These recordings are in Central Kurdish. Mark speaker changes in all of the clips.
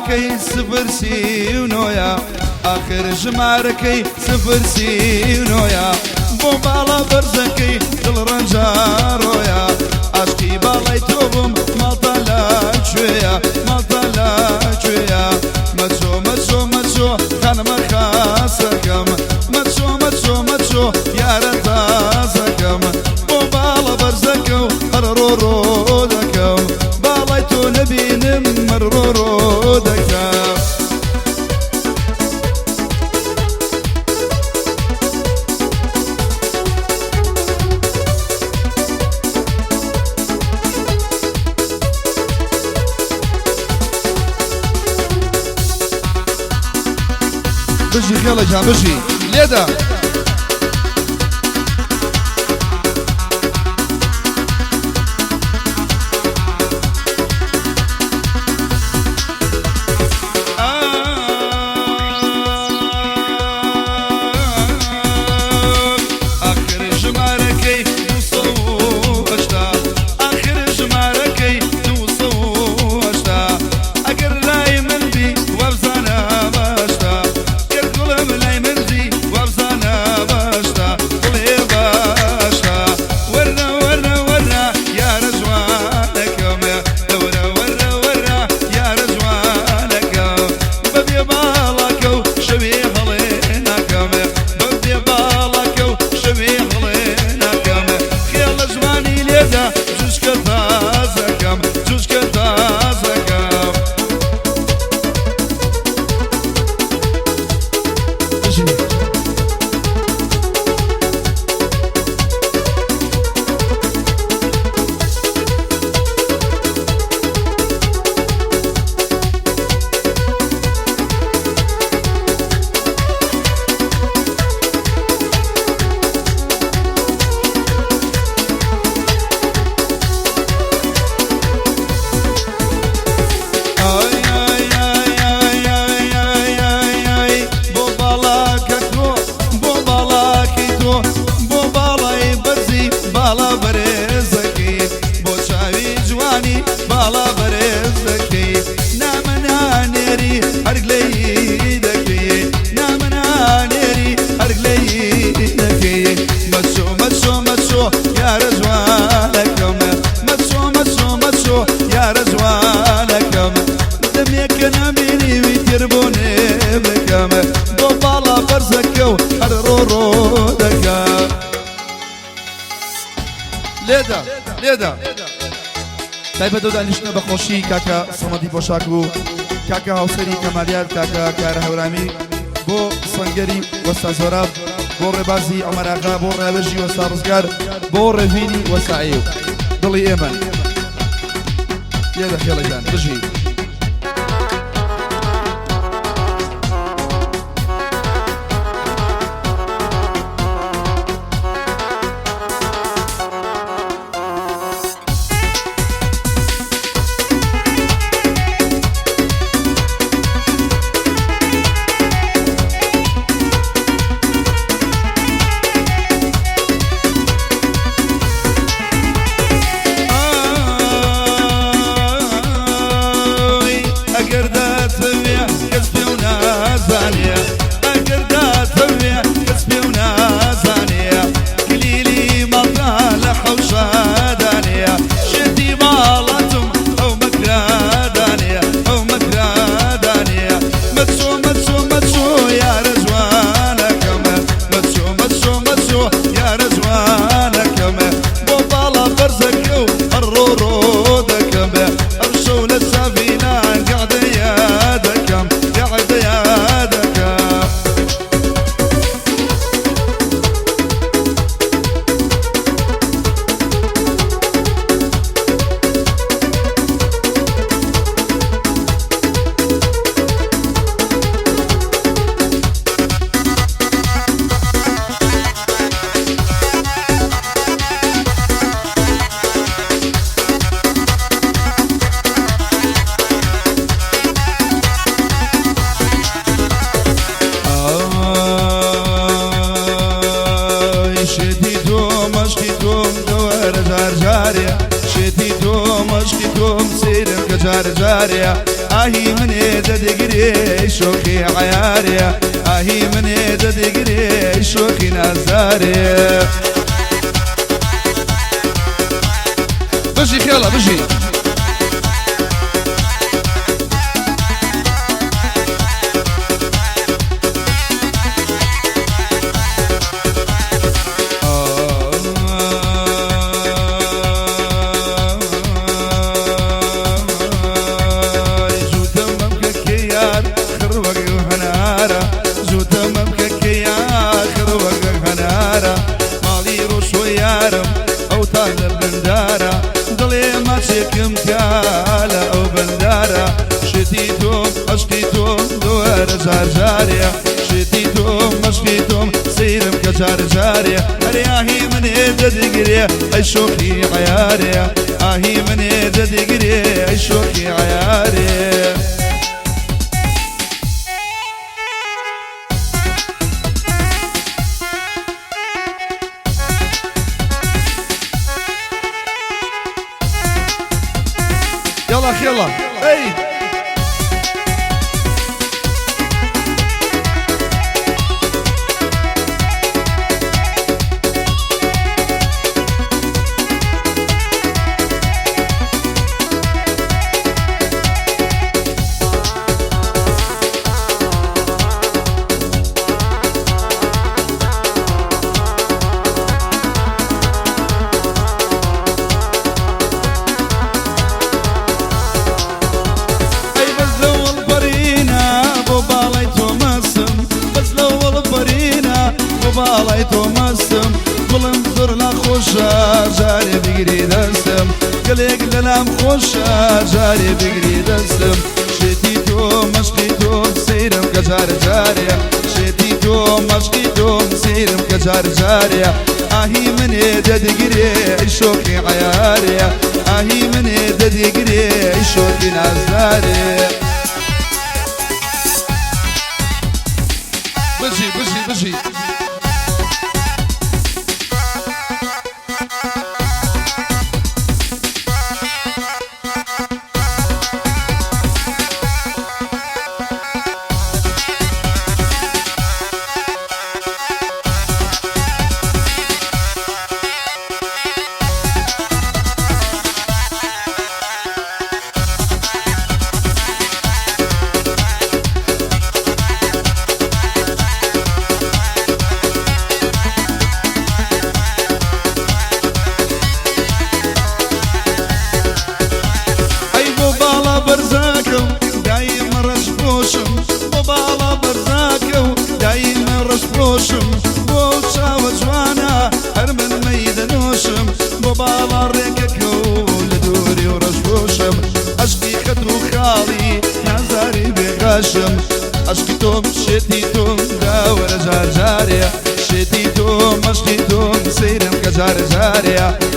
Speaker 1: ژمارەکەی 039ە، ئاخر ژمارەکەی 039ە، بۆ باڵا بەرزەکەی دڵ ڕەنجاڕۆیە، عاشقی باڵای تۆ بووم ماڵتان لە کوێیە، ماڵتان لە کوێیە؟ مەچۆ مەچۆ مەچۆ خانمە خاسەکەم، مەچۆ مەچۆ مەچۆ یارە تازەکەم، بۆ باڵا بەرزەکە و هەر ڕۆ ڕۆ دەکەم، باڵای تۆ نەبینم هەر ڕۆ ڕۆ دەکەم. بژی خێڵەکان بژی لێدە. ئاخر ژمارەکەی 280، ئاخر ژمارەکەی 280، ئەگەر لای من بی وابزانە باشتە، گەر گوڵم لای من بی وابزانە باشتە، بڵێ باشتە. وەرە وەرە وەرە یارە جوانەکەم، وەرە وەرە وەرە یارە جوانەکەم، بەبێ باڵاکە و شەوێ هەڵێ ناکەم، بەبێ باڵاکە و شەوێ هەڵێ ناکەم، خێڵە جوانی لێدا جوشکە تازەکەم، جوشکە تازەکەم. بژی. ئای ئای ئای ئای ئای ئای ئای ئای بۆ باڵاکە تۆ، بۆ باڵاکەی تۆ، بۆ باڵای بەرزی باڵا بەرێزەکەی، بۆ چاوی جوانی باڵا بەرێزەکەی، نامە نانێری هەر گلەیی دەکەی، نامە نانێری هەر گلەیی دەکەی. مەچۆ مەچۆ مەچۆ یارە جوانەکەم، مەچۆ مەچۆ مەچۆ یارە جوانەکەم، دەمێکە نامبینیوی تر بۆ نێ بکەم، بۆ باڵا بەرزەکە و هەر ڕۆ ڕۆ دەکەم. لێدە لێدە. تایبەت ئەو دانیشتنە بە خۆشی کاکە سەمەدی پۆشاک و کاکە هاوسەری کەمالیار، کاکە کارە هەورامی، بۆ سەنگەری وەستا زۆراب، بۆ ڕێبازی عومەراغا، بۆ ڕاوێژی وەستا ڕزگار، بۆ ڕێڤینی وەستا ئەیوب، دڵی ئێمەن. لێدە خێڵەکان بژی. ئای ئەگەر داتەوێ کەس پێ و نازانێ، ئەگەر داتەوێ کەس پێ و نازانێ، کلیلی ماڵتا لە حەوشادانێ، شێتی ماڵاتم ئەو مەکرادانێ، ئەو مەکرادانێ. مەچۆ مەچۆ مەچۆ یارە جوانەکەم، مەچۆ مەچۆ مەچۆ یارە جوانەکەم، بۆ باڵا بەرزەکە و هەر ڕۆ ڕۆ دەکەم، ئەم شەو لە چاڤینان گەعدە یادەکەم، گەعدە یادەکەم. ئای شێتی تۆ مەشقی تۆم دەوەرە جار جارێ، شێتی تۆ مەشقی تۆم سەیرم کە جار جارێ. ئاهی منێ دەدگرێ شۆخی عیارێ، ئاهی منێ دەدگرێ شۆخی نازارێ. بژی خێڵە بژی. جووتە مەمکەکەی یار خڕ وەک هەنارە، جووتە مەمکەکەی یار خڕ وەک هەنارە، ماڵی ڕۆشۆ یارم ئەو تا لە بەندارە، دڵێ ماچێکم کا لە ئەو بەندارە، شێتی تۆم عەشقی تۆم دووەرە جار جارێ، شێتی تۆم مەشقی تۆم سەیرم کە جار جارێ، ئەرێ ئاهی منێ دەدگرێ ئەی شۆخی عیارێ، ئاهی منێ دەدگرێ ئەی شۆخی عیارێ. يلا خيلا اي ئەی بەس لەوەڵ پەرینە بۆ باڵای تۆ مەستم، بەس لەوەڵ پەرینە بۆ باڵای تۆ مەستم، گوڵم زۆر لا خۆشە جارێ بگری دەستم، گەلێک لەلام خۆشە جارێ بگری دەستم، شێتی تۆ مەشقی تۆ سەیرم کە جار جارێ، شێتی تۆ مەشقی تۆ سەیرم کە جار جارێ، ئاهی منێ دەدگرێ ئەی شۆخی عیارێ، ئاهی منێ دەدگرێ ئەی شۆخی نازدارێ. بژی بژی بژی. ئەی بۆ باڵا بەرزاکەم دایمە ڕەش پۆشم، بۆ باڵا بەرزاکە و دایمە ڕەش پۆشم، بۆ چاوە جوانە هەر من مەیدەنۆشم، بۆ باڵا ڕێگەکە و لە دووری و ڕەش پۆشم، عەشقی خەت و خاڵی نازاری بێغاشم، عەشقی تۆم شێتی تۆم داوەرە جار جارێ، شێتی تۆ مەشقی تۆم سەیرم کە جار جارێ،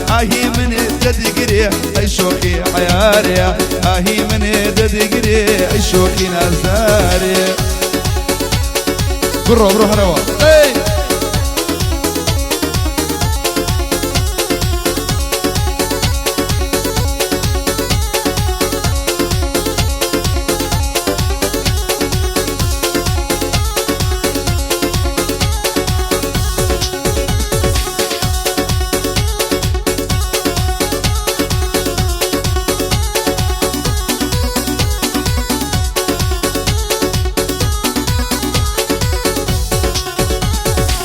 Speaker 1: ئاهی منێ دەدگرێ ئەی شۆخی عیارێ، ئاهی منێ دەدگرێ ئەی شۆخی نازدارێ. بڕۆ بڕۆ هەرەوە ئەی.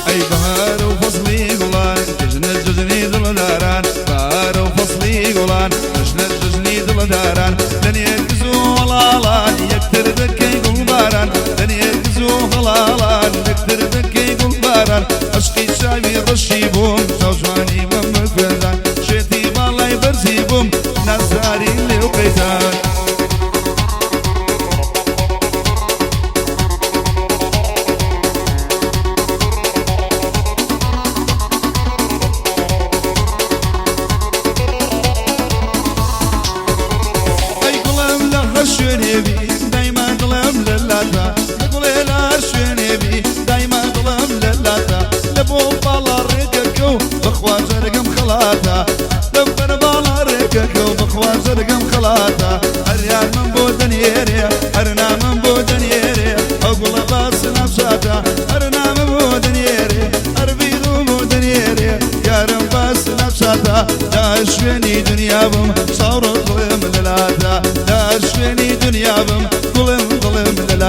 Speaker 1: ئەی بەهار و فەسڵی گوڵان جەژنە جەژنی دڵداران، بەهار و فەسڵی گوڵان جەژنە جەژنی دڵداران، لە نێرگز و هەڵاڵان یەکتر دەکەی گوڵباران، لە نێرگز و هەڵاڵان یەکتر دەکەی گوڵباران، عەشقی چاوی ڕەشی بووم چاوجوانی مەمک خوێندان، شێتی باڵای بەرزی بووم نازاری لێو قەیتان. ئەی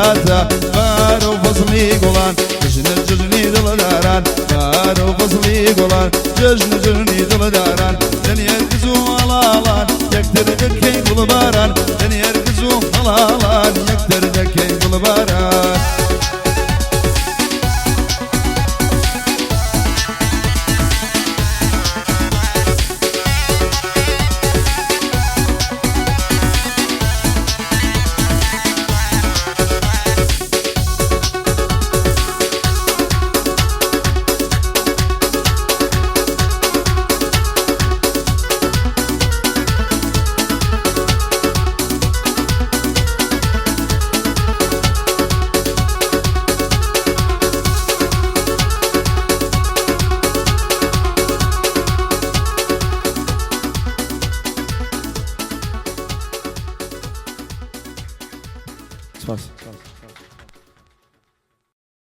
Speaker 1: خەیراتە. بارە و فەسڵی گوڵان، جەژنە جەژنی دڵداران. بارە و فەسڵی گوڵان، جەژنە جەژنی دڵداران. لە نێرگز و هەڵاڵان یەکتر دەکەین گوڵباران. لە نێرگز و هەڵاڵان یەکتر دەکەین گوڵباران.
Speaker 2: سپاس.